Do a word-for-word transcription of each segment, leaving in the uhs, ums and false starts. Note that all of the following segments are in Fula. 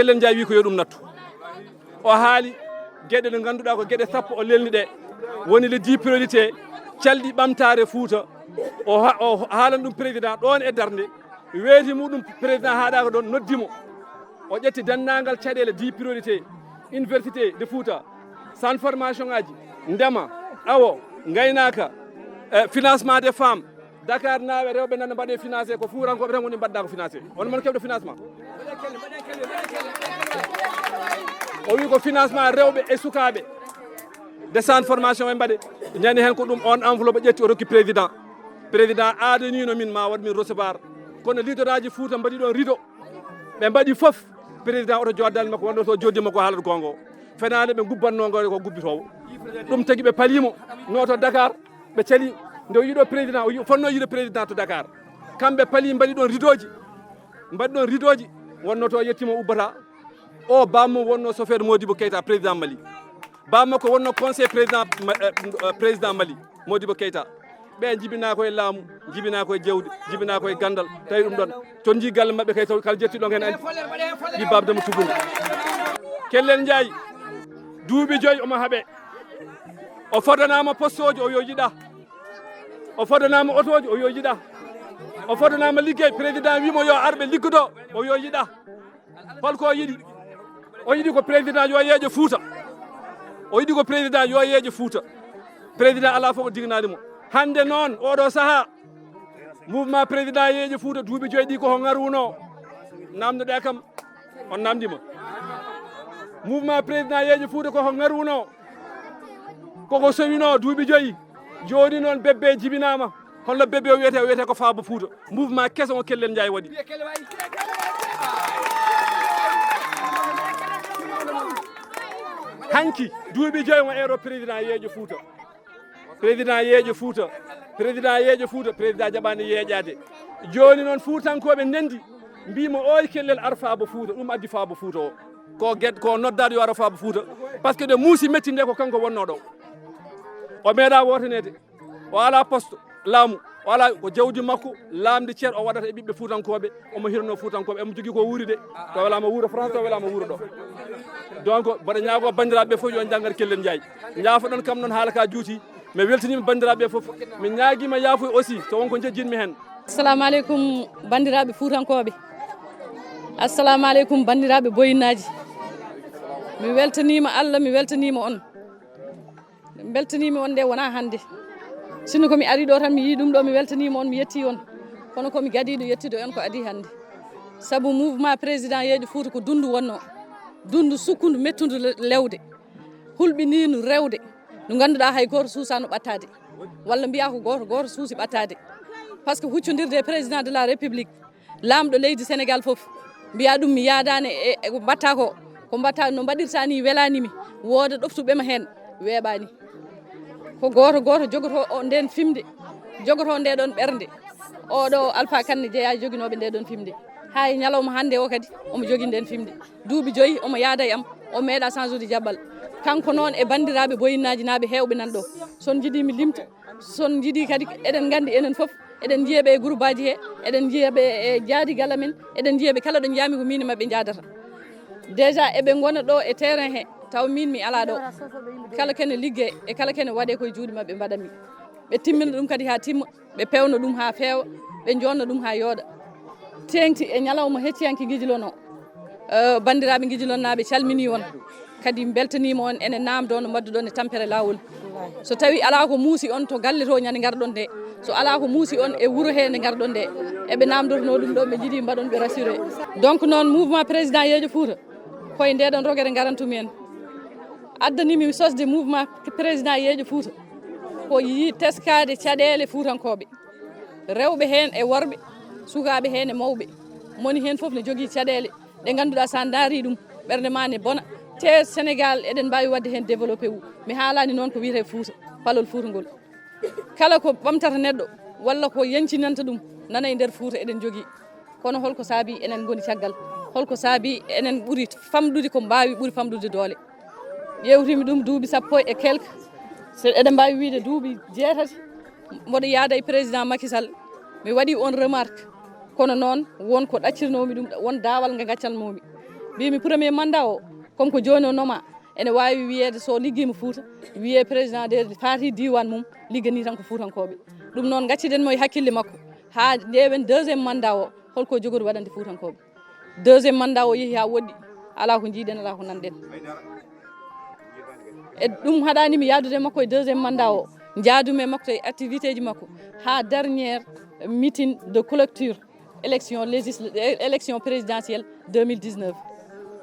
Ellen Ndiaye wi ko yo ɗum nattu. O haali geɗe ɗe ngannduɗaa ko geɗe sappo o lelni ɗe. Woni les dix priorités calɗi ɓamtaare Fuuta. O ha-, o haalani ɗum président ɗoon e darnde. Weeti muɗum président haaɗaaka ɗoon, noddi mo. O ƴetti denndaangal caɗeele dix priorités, université de Fuuta, centre formation aji, ndema, awo, ngaynaaka, eh, financement des femmes. Dakar naaɓe rewɓe nana mbaɗe financé, ko fuurankooɓe tan woni mbaɗda ko financé. On mon keɓɗo financement. O wi ko financement rewɓe e sukaaɓe. Des centres formation e mbaɗe. Ñande heen ko ɗum on enveloppe ƴetti o rokki président. Président aadanino min ma waɗ min recevoir. Kono leader aji Fuuta mbaɗi ɗon rido. Ɓe mbaɗi fof. Président oto joddal makko wonno to joddi makko haalata gonga o. Fenaande ɓe gubbanno ngo ko gubbitoowo. Ɗum tagi ɓe palimo. No to Dakar. Ɓe cali nde o yiɗo président, o yi-, fonno yiɗo président to Dakar. Kamɓe pali mbaɗi ɗon ridoji, mbaɗi ɗon ridoji, wonno to yettimo ubbata. O bammo wonno chauffeur Modibo Keita, président Mali. Bammo ko wonno conseil président Ma-, eh, eh, président Mali, Modibo Keita. Ɓe jibina ko e laamu, jibina ko e jawdi, jibina ko e gandal, tawi ɗum ɗon. Ton jii galle maɓɓe kay taw kala jettiɗon hen andi. Ɗi babde mo tugunde. Kellen Njaay, duuɓi joyi omo haɓe. O fodanama postoji, o yo yiɗa. O fodanama otoji, o yo yiɗa. O fodanama liggey, président wimo yo arɓe liggodo, o yo yiɗa. Holko o yiɗi? O yiɗi ko président yo yeeƴo Fuuta. O yiɗi ko président yo yeeƴo Fuuta. Président ala fof ko dignani mo. Hande noon, oɗo saaha, mouvement président yeeƴo Fuuta duuɓi joyi ɗi ko ho ngaruno? Namdoɗa kam, on namdima. Mouvement président yeeƴo Fuuta ko ho ngaruno? Koko sowino duuɓi joyi. Joni noon bebbe jibinama. Holno bebbe o wiyete? O wiyete ko Faabo Fuuta. Mouvement keso o Kellen Njaay waɗi. Hanki, duuɓi joyi o eero président yeeƴo Fuuta. Président yeeƴo Fuuta. Président yeeƴo Fuuta. Président jaɓani yeeƴade. Joni noon Fuutankoɓe ndendi. Mbimo oy kellel ar Faabo Fuuta. Ɗum addi Faabo Fuuta o. Ko ged-, ko noddaɗo yo ar Faabo Fuuta. Parce que nde muusi metti nde ko kanko wonno ɗo. O meeɗa wotanede. O ala poste laamu. O ala ko jawdi makko, laamdi ceer o waɗata e ɓiɓɓe Fuutankoɓe. Omo hirno Fuutankoɓe. Omo jogui ko wuuri de. To welama wuuro France, to welama wuuro ɗo. Donc, mboɗo ñaago bandiraɓe fof yo janngat Kellen Njaay. Ñaafoɗon kam noon haala ka juuti. Mi weltanima bandiraɓe fof. Mi ñaaguima yaafuya aussi, so wonko jejjinmi hen. Assalamu aleykum bandiraɓe Fuutankoɓe. Assalamu aleykum bandiraɓe Boyinnaji. Mi weltanima Allah, mi weltanima on. Mi beltanima on nde wona hande. Sinno ko mi ari ɗo tan mi yii ɗum ɗo, mi weltanima on, mi yetti on. Kono ko mi gadiɗo yettude on ko adi hande. Sabu mouvement président yeeƴo Fuuta ko dundu wonno. Dundu sukkundu mettundu le-, lewde. Hulɓininu rewde. No ganduɗa hay goto suusano ɓattade. Walla mbiya ko goto, goto suusi ɓattade. Parce que huccodirde e président de la République, laamɗo leydi Sénégal fof, mbiya ɗum mi yaadani e, e ko mbatta ko, ko mbatta no mbaɗirta ni welani mi, wooda ɗoftuɓe ma hen, weeɓani. Ko goto goto jogoto o nden fimde, jogoto nde ɗon ɓernde. Oɗo Alpha Kane jeeya joginoɓe nde ɗon fimde. Hay ñalawma hande o kadi omo jogi nden fimde. Duuɓi joyi omo yaada e am, o meeɗa change ude jaɓɓal. Kanko noon e bandiraɓe Boyinnaji naaɓe hewɓe nan ɗo. Son jiiɗi mi limta, son jiiɗi kadi eɗen gandi enen fof, eɗen jiiya ɓe e groupe aji he, eɗen jiiya ɓe e jaadi gala men, eɗen jiiya ɓe kala ɗo jaami ko min e maɓɓe jaadata. Déjà eɓe gona ɗo e terrain he, taw min mi ala ɗo. Kala kene ligge e kala kene waɗe koye juuɗe maɓɓe mbaɗanmi. Ɓe timmina ɗum kadi ha timma. Ɓe pewna ɗum haa feewa, ɓe jonna ɗum haa yooɗa. Teeŋti e ñalawma hecciyanke ngijilono. Eh, banndiraaɓe ngijilonnaaɓe calminii on. Kadi mbeltaniima on ene naamndoo no mbaɗduɗon e tampere laawol. So tawii alaa ko muusi on to galle to ñande ngarɗon nde. So alaa ko muusi on e wuro hee nde ngarɗon nde. Eɓe naamndotonoo ɗum ɗo, ɓe njiɗi mbaɗon ɓe rassuré. Donc noon mouvement président Yeeƴo Fuuta, koye ndeɗon rogere ngarantumi en. Addani mi sosde mouvement président Yeeƴo Fuuta. Ko yii teskaade caɗeele Fuutankooɓe. Rewɓe heen e worɓe, sukaaɓe heen e mawɓe. Moni heen fof ne jogii caɗeele ɗe ngannduɗaa so a ndaarii ɗum, ɓernde maa ne bona. Te Senegaal eɗen mbaawi waɗde heen développé wu. Mi haalaani noon ko wiyetee Fuuta, palol Fuuta ngol. Kala ko ɓamtata neɗɗo walla ko yancinanta ɗum, nana e nder Fuuta eɗen jogii. Kono holko saabii enen ngoni caggal? Holko saabii enen ɓuri famɗude ko mbaawi ɓuri famɗude doole? Ƴeewtimi ɗum duuɓi sappo e quelque. So eɗen mbaawi wiyde duuɓi jeetati, mboɗo yaada e président Macky Sall. Mi waɗi on remarque. Kono noon, won ko ɗaccirnoomi ɗum, won daawal nga gaccanoomi. Mbimi premier mandat o, comme ko joni o noma, ene wawi wiyede so liggiima Fouta, wiye président de faati diwan mum, liggani tan ko Fuutankooɓe. Ɗum noon, gacciden mo e hakkille makko, haa ndewen deuxiéme mandat o, holko jogori waɗande Fuutankooɓe. Deuxiéme mandat o yehi haa woɗɗi, ala ko jiiɗen, ala ko nanɗen. E ɗum haɗani mi yaadude makko e deuxiéme mandat o, jaadumi e makko e activité ji makko haa dernière meeting de clôture élection législ-, élection présidentielle deux mille dix-neuf.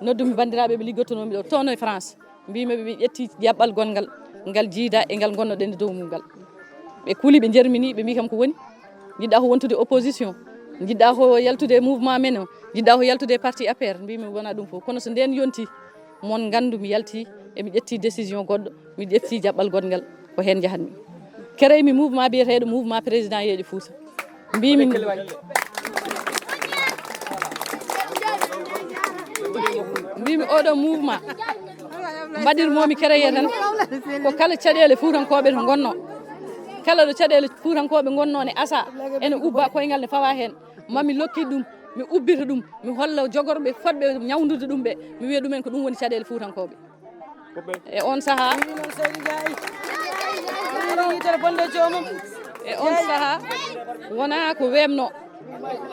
Noddumi banndiraaɓe ɓe liggotonoomi ɗo toon e France, mbimi ɓe ƴetti jaɓɓal gongal, ngal jiida e ngal gonnoɗen e dow mum ngal. Ɓe kuli, ɓe jermini, ɓe mbi kam ko woni? Jiɗɗa ko wontude opposition? Jiɗɗa ko yaltude e mouvement men o? Jiɗɗa ko yaltude e parti A P R? Mbimi wona ɗum fof. Kono so nden yonti, mon ngandu mi yalti e mi ƴetti décision goɗɗo, mi ƴetti jaɓɓal goɗngal, ko heen njahatmi. Kereymi mouvement biyeteeɗo mouvement président Yeeƴo Fouta. Mbimi, mbimi oɗo mouvement mbaɗirmomi créé tan ko kala caɗeele Fuutankooɓe to ngonno. Kala ɗo caɗeele Fuutankooɓe ngonno ne asa, ene ubba koyngal ne fawa heen. Mami lokki ɗum, mi ubbita ɗum, mi holla jogorɓe fodɓe ñawndude ɗum ɓe, mi wiya ɗumen ko ɗum woni caɗeele Fuutankooɓe. E on saha, e on saha, wona ko weɓno,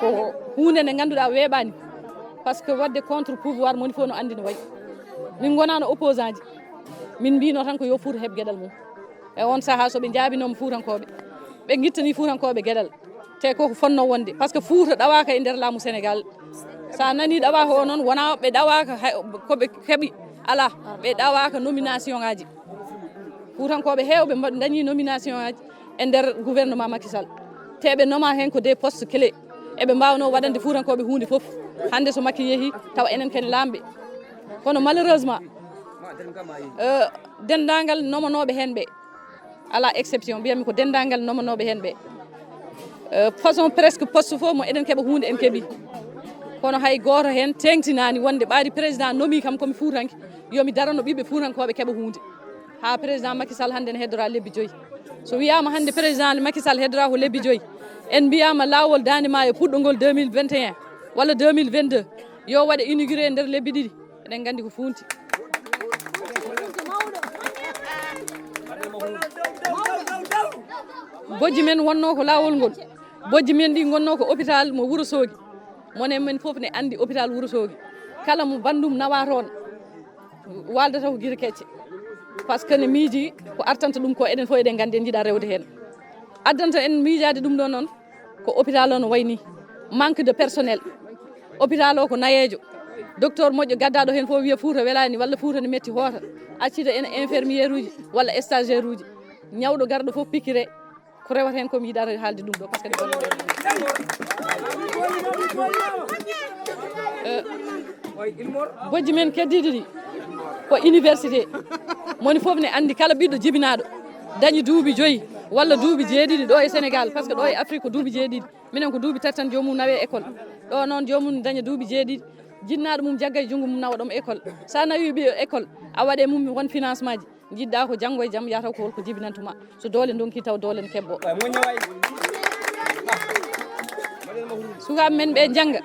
ko hunde nde ngannduɗaa weɓani, par ce que waɗde contre pouvoir moni fof no anndi no wayi. Min ngonano opposant ji, min mbino tan ko yo Fuuta heɓ geɗal mum. E on saha, so ɓe jaabinoma Fuutankooɓe, ɓe gittani Fuutankooɓe geɗal, te koko fonno wonde, par ce que Fuuta ɗawaka e nder laamu Sénégal. Sa nani ɗawaka o noon, wona ɓe ɗawaka hay, ko ɓe keɓi, ala, ɓe ɗawaka nomination ngaji. Fuutankooɓe heewɓe mbaɗ-, dañi nomination ngaji e nder gouvernement Macky Sall, te ɓe noma heen ko des postes clés. Eɓe mbawno waɗande Fuutankooɓe hunde fof. Hannde so Macky yeehi, tawa enen ken laamɓe. Kono malheureusement, euh, denndaangal nomanooɓe heen ɓe, ala exception, mbiyatmi ko denndaangal nomanooɓe heen ɓe, euh, façon presque poste fof mo eɗen keɓa huunde, en keɓi. Kono hay gooto heen teeŋtinaani wonde ɓaadi président nomi kam komi Fuutanke, yomi darano ɓiɓɓe Fuutankooɓe keɓa huunde. Haa président Macky Sall hannde ne heddora lebbi joyi. So wiyaama hannde président Macky Sall heddora ko lebbi joyi, en mbiyaama laawol Daande Maayo puɗɗo ngol deux mille vingt et un walla deux mille vingt-deux, yo waɗe inauguré nder lebbi ɗiɗi. Eɗen nganndi ko fuunti. Bojji men wonno ko laawol ngol. Bojji men ɗi ngonno ko hôpital mo Wuro Soogi. Monen men fof ne anndi hôpital Wuro Soogi. Kala mo banndum nawa toon, waldata ko giri kecce. Par ce que ne miiji ko artanta ɗum ko, eɗen fof eɗen nganndi, en njiɗa rewde heen. Addanta en miijaade ɗum ɗo noon, ko hôpital o no wayi ni, manque de personnel. Hôpital o ko nayeejo. Docteur moƴƴo gaddaɗo heen fof wiya Fuuta welani walla Fuuta ne metti, hoota accida en infirmière uji walla stagiaire uji. Ñawɗo garɗo fof pikkire, ko rewata heen ko mi yiɗata haalde ɗum ɗo, par ce que ɗe bonno ɓe. Euh, bojji men keddiiɗi ɗi ko université. Moni fof ne anndi kala ɓiɗɗo jibinaaɗo dañi duuɓi joyi walla duuɓi jeeɗiɗi ɗo e Sénégal, par ce que ɗo e Afrique ko duuɓi jeeɗiɗi. Minen ko duuɓi tati tan joomum nawe école. Ɗo noon joomum daña duuɓi jeeɗiɗi, jinnaaɗo mum jagga e junngo mum nawa ɗomo école. Sa nawi ɓiyo école, a waɗe mum won financement ji. Jiɗɗa ko janngo e jam yahata ko holko jibinantuma. So doole ndonki taw doole ne kebbo. Sukaaɓe men ɓe njannga,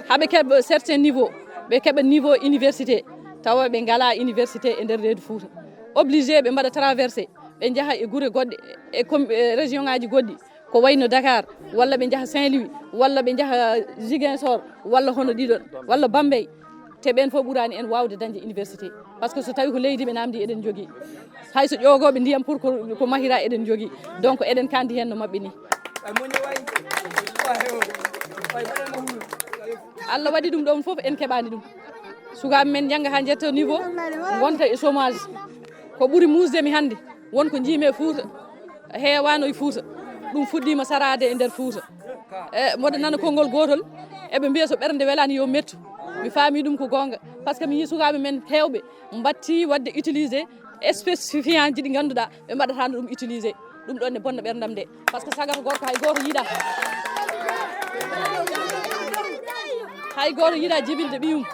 haɓe keɓa certain niveau, ɓe keɓa niveau université, tawa ɓe ngala université e nder reedu Fuuta. Obligé ɓe mbaɗa traversé, ɓe njaha e gure goɗɗe, e com-, e région ngaji goɗɗi, ko wayno Dakar, walla ɓe njaha Saint-Louis, walla ɓe njaha Ziguinchor, walla hono ɗiɗon, walla Bambey. Te ɓen fof ɓurani en wawde dañde université. Par ce que so tawi ko leydi ɓe namdi, eɗen jogii. Hay so ƴogoɓe ndiyam pour ko, ko mahira, eɗen jogii. Donc eɗen kandi hen no maɓɓe ni. Allah waɗi ɗum ɗon fof, en keɓani ɗum. Sukaɓe men janga ha jetta niveau, gonta e chômage. Ko ɓuri musde mi hande, won ko jiimi e Fuuta, heewano e Fuuta. Ɗum fuɗɗima sarade e nder Fuuta. E, mboɗo nana konngol gotol, eɓe mbiya so ɓernde welani yo mettu. Mi faami ɗum ko goonga. Par ce que mi yii sukaaɓe men heewɓe mbatti waɗde utilisé spécifiant ji ɗi ngannduɗaa ɓe mbaɗatano ɗum utilisé. Ɗum ɗon ne bonna ɓerndam nde. Par ce que sagata gorko hay gooto yiɗa. Hay gooto yiɗa jibinde ɓiyum.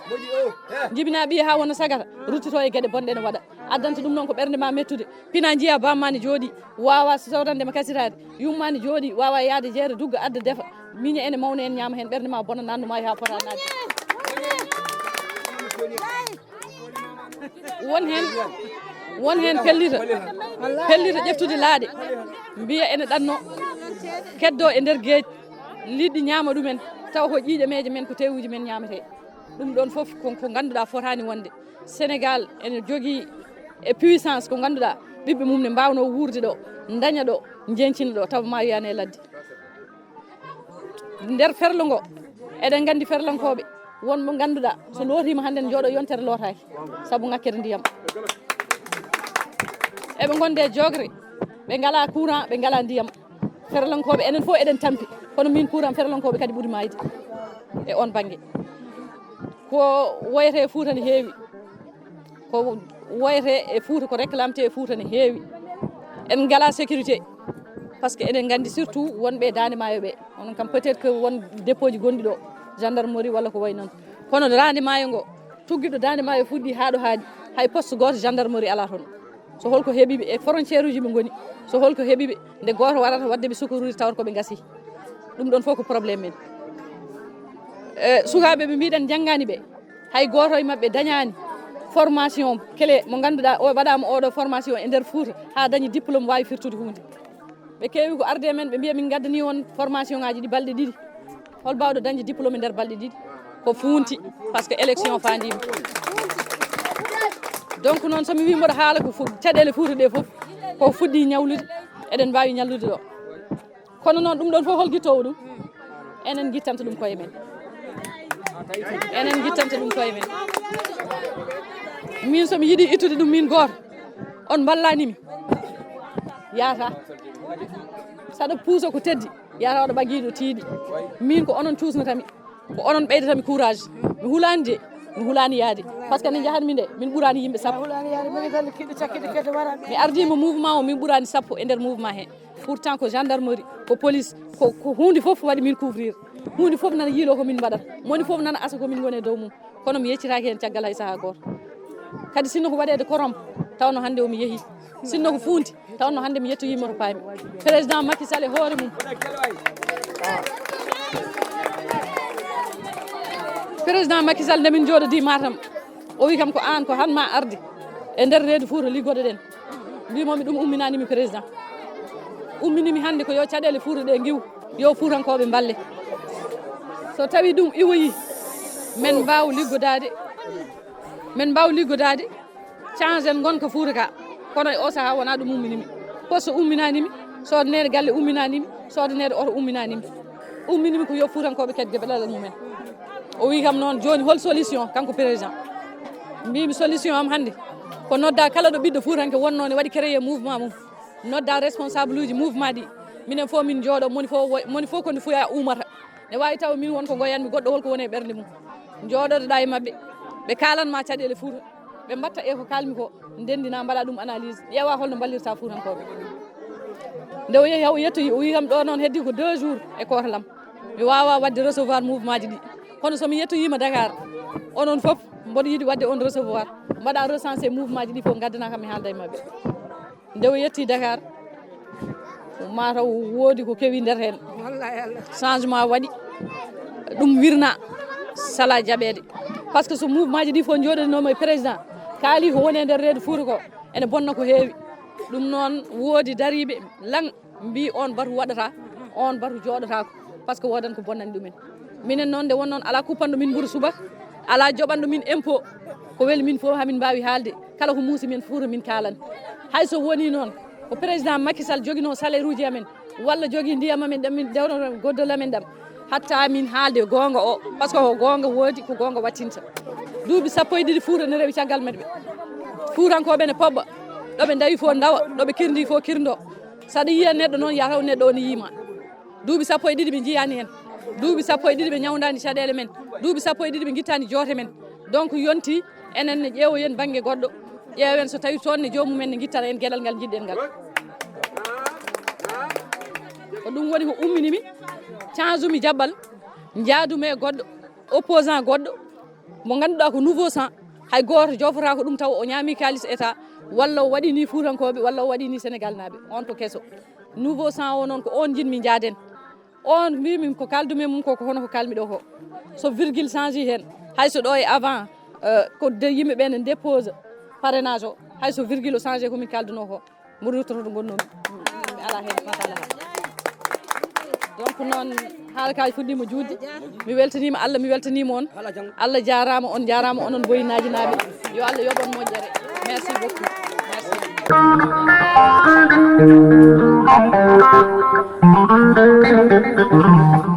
Jibina ɓiye haa wona sagata, ruttito e geɗe bonɗe ne waɗa. Addanta ɗum noon ko ɓernde ma mettude. Pina njiya bamma ne jooɗi, wawa sodande ma kasiraade. Yumma ne jooɗi, wawa yaade jeere, dugga, adda, defa. Miña ene mawna en, ñaama heen, ɓernde ma bona, nannu ma haa fota naatde. Won heen, won heen pellita, pellita ƴeftude laaɗe, mbiya ene ɗanno, keddo e nder geej, liɗɗi ñaama ɗumen, tawa ko ƴiiƴe meeje men, ko teewuuji men ñaametee. Ɗum ɗoon fof ko, ko ngannduɗaa fotaani wonde. Sénégal ene jogii e puissance ko ngannduɗaa ɓiɓɓe mum ne mbaawnoo wuurde ɗo, ndaña ɗo, njeñcina ɗo, tawa ma yiyaani e ladde. Nder ferlo ngo, eɗen nganndi ferlankooɓe, won mo ngannduɗaa, so lootiima hannde ne jooɗo yontere lootaaki, sabu ŋakkere ndiyam. Eɓe ngonde e jogre, ɓe ngalaa courant, ɓe ngalaa ndiyam. Ferlankooɓe, enen fof eɗen tampi, kono min courant ferlankooɓe kadi ɓuri maayde e oon bannge. Ko woyete e Fuuta ne heewi, ko woyete e Fuuta, ko réclamete e Fuuta ne heewi. En ngalaa sécurité, par ce que eɗen nganndi surtout wonɓe e Daande Maayo ɓe, onon kam peut-être que won dépôt ji gonɗi ɗo, gendarmerie walla ko wayi noon. Kono Daande Maayo ngo, tuggiɗo Daande Maayo fuɗɗi haa ɗo haaɗi, hay poste gooto gendarmerie alaa toon. So holko heɓiɓe e frontière uji ɓe ngoni, so holko heɓiɓe nde gooto warata waɗde ɓe secours uji tawata ko ɓe ngasi. Ɗum ɗoon fof ko problème men. E sukaaɓe ɓe mbiɗen njanngaani ɓe, hay gooto e maɓɓe dañaani formation clé mo ngannduɗaa o waɗaama oɗo formation e nder Fuuta haa dañi diplôme waawi firtude huunde. Ɓe keewi ko arde men, ɓe mbiya min ngaddani on formation ngaji ɗi balɗe ɗiɗi. Hol baawɗo dañde diplôme e nder balɗe ɗiɗi? Ko fuunti, par ce que élection faandiima. Donc noon, so mi wii mboɗo haala ko fu-, caɗeele Fuuta ɗe fof, ko fuɗɗi ñawlude, eɗen mbaawi ñallude ɗo. Kono noon, ɗum ɗoon fof hol gittoowo ɗum? Enen gittanta ɗum koye men. Enen gittanta ɗum koye men. Min, so mi yiɗi ittude ɗum min gooto, on mballani mi, yaata. Saɗa puusa ko teddi, yaata waɗa ɓagiiɗo tiiɗi. Min, ko onon cuusnata mi, ko onon ɓeydata mi courage. Mi hulaani de, mi hulaani yaade. Par ce que nde njahatmi nde, min ɓuraani yimɓe sappo. Mi ardiima mouvement o, min ɓuraani sappo e nder mouvement he. Pourtant ko gendarmerie, ko police, ko, ko huunde fof waɗi min couvrir. Huunde fof nana yiiloo ko min mbaɗata. Moni fof nana asa ko min ngoni e dow mum. Kono mi yeccitaaki heen caggal hay sahaa gooto. Kadi sinno ko waɗeede korom, tawno hannde o mi yehii. Sinno ko fuunti, tawno hannde mi yettoyiima to paami. Président Macky Sall e hoore mum. Président Macky Sall, nde min njooɗodii Matam, o wi kam ko aan, ko han ma arde e nder reedu Fuuta liggodoɗen. Mbimomi ɗum umminanimi président. Umminimi hannde ko yo caɗeele Fuuta ɗe ngiw, yo Fuutankooɓe mballe. So tawi ɗum iwoyi, men mbaaw liggodaade, men mbaaw liggodaade, change en ngonka Fuuta ka. Kono e o sahaa wonaa ɗum umminimi. Poste umminanimi, soodneede galle umminanimi, soodneede oto umminanimi. Umminimi ko yo Fuutankooɓe kedde ɓe ɗalal mumen. O wi kam noon, jooni hol solution, kanko président? Mbimi solution am hannde ko nodda kala ɗo ɓiɗɗo Fuutanke wonnoo ne waɗi créer mouvement mum. Nodda responsable uji mouvement ɗi. Minen fof min njooɗo, moni fof wo-, moni fof ko nde fuya ummata. Ne waawi taw min won ko ngoyanmi, goɗɗo hol ko woni e ɓernde mum. Njooɗoɗoɗa e maɓɓe, ɓe kaalan ma caɗeele Fuuta, ɓe mbatta e ko kalmi ko, ndendina, mbaɗa ɗum analyse, ƴeewa holno mballirta Fuutankooɓe. Nde o yehi, o yettoyi, o wi kam ɗo noon heddi ko deux jours e kooto lam. Mi waawa waɗde recevoir mouvement ji ɗi. Kono so mi yettoyiima Dakar, onon fof mboɗo yiɗi waɗde on recevoir. Mbaɗa recensé mouvement ji ɗi fof, ngaddana kam mi haalda e maɓɓe. Nde o yetti Dakar, mataw woodi ko kewi nder heen. Wallahi Allah. Changement waɗi, ɗum wirna, sala jaɓeede. Par ce que so mouvement ji ɗi fof njooɗodinooma e président, kaali ko woni e nder reedu Fuuta ko, ene bonna ko heewi. Ɗum noon, woodi dariiɓe lan mbi on batu waɗata, on batu jooɗotaako, par ce que woodan ko bonnani ɗumen. Minen noon, nde won noon, alaa kuppanɗo min mburu subaka, alaa joɓanɗo min impôt, ko weli min fof hamin mbaawi haalde, kala ko muusi men Fuuta min kaalan. Hay so woni noon, ko président Macky Sall joginoo salaire uji amen, walla jogii ndiyam amen ɗam min dewnoto goddol amen ɗam, hatta min haalde goonga o, par ce que ko goonga woodi, ko goonga wattinta. Duuɓi sappo e ɗiɗi Fuuta ne rewi caggal maɓɓe. Fuutankooɓe ne poɓɓa, ɗo ɓe ndawi fof ndawa, ɗo ɓe kirndi fof kirndo. Saɗa yiya neɗɗo noon, yataw neɗɗo o ne yiima. Duuɓi sappo e ɗiɗi ɓe njiyaani heen. Duuɓi sappo e ɗiɗi ɓe ñawndaani caɗeele men. Duuɓi sappo e ɗiɗi ɓe ngittaani joote men. Donc yonti enen ne ƴeewoyen bannge goɗɗo. Ƴeewen so tawi toon ne joomum en ne ngittana en geɗal ngal njiɗɗen ngal. Ko ɗum woni ko ummini mi, change umi jaɓɓal, njaadumi e goɗɗo, opposant goɗɗo, mo ngannduɗaa ko nouveau sang, hay gooto jofotaako ɗum taw o ñaami kaalis État, walla o waɗi ni Fuutankooɓe, walla o waɗi ni Sénégal naaɓe. On ko keso. Nouveau sang o noon ko on njiɗmi njaaden. On mbimi ko kaldumi e mum ko, ko hono ko kalmi ɗo ko. So virgule change heen, hay so ɗo e avant, Eh, ko de yimɓe ɓe ne dépose parrainage o, hay so virgule o changé ko min kaldunoo ko, mboɗo yettoto to ngonnomi. Mi ala heen fatala. Donc noon, haalakaaji fuɗɗiima juutde. Mi weltaniima Allah, mi weltaniima on. Allah jaaraama, on jaaraama, onon Boyinaajinaaɓe. Yo Allah yoɓ on moƴƴere. Merci beaucoup. Merci.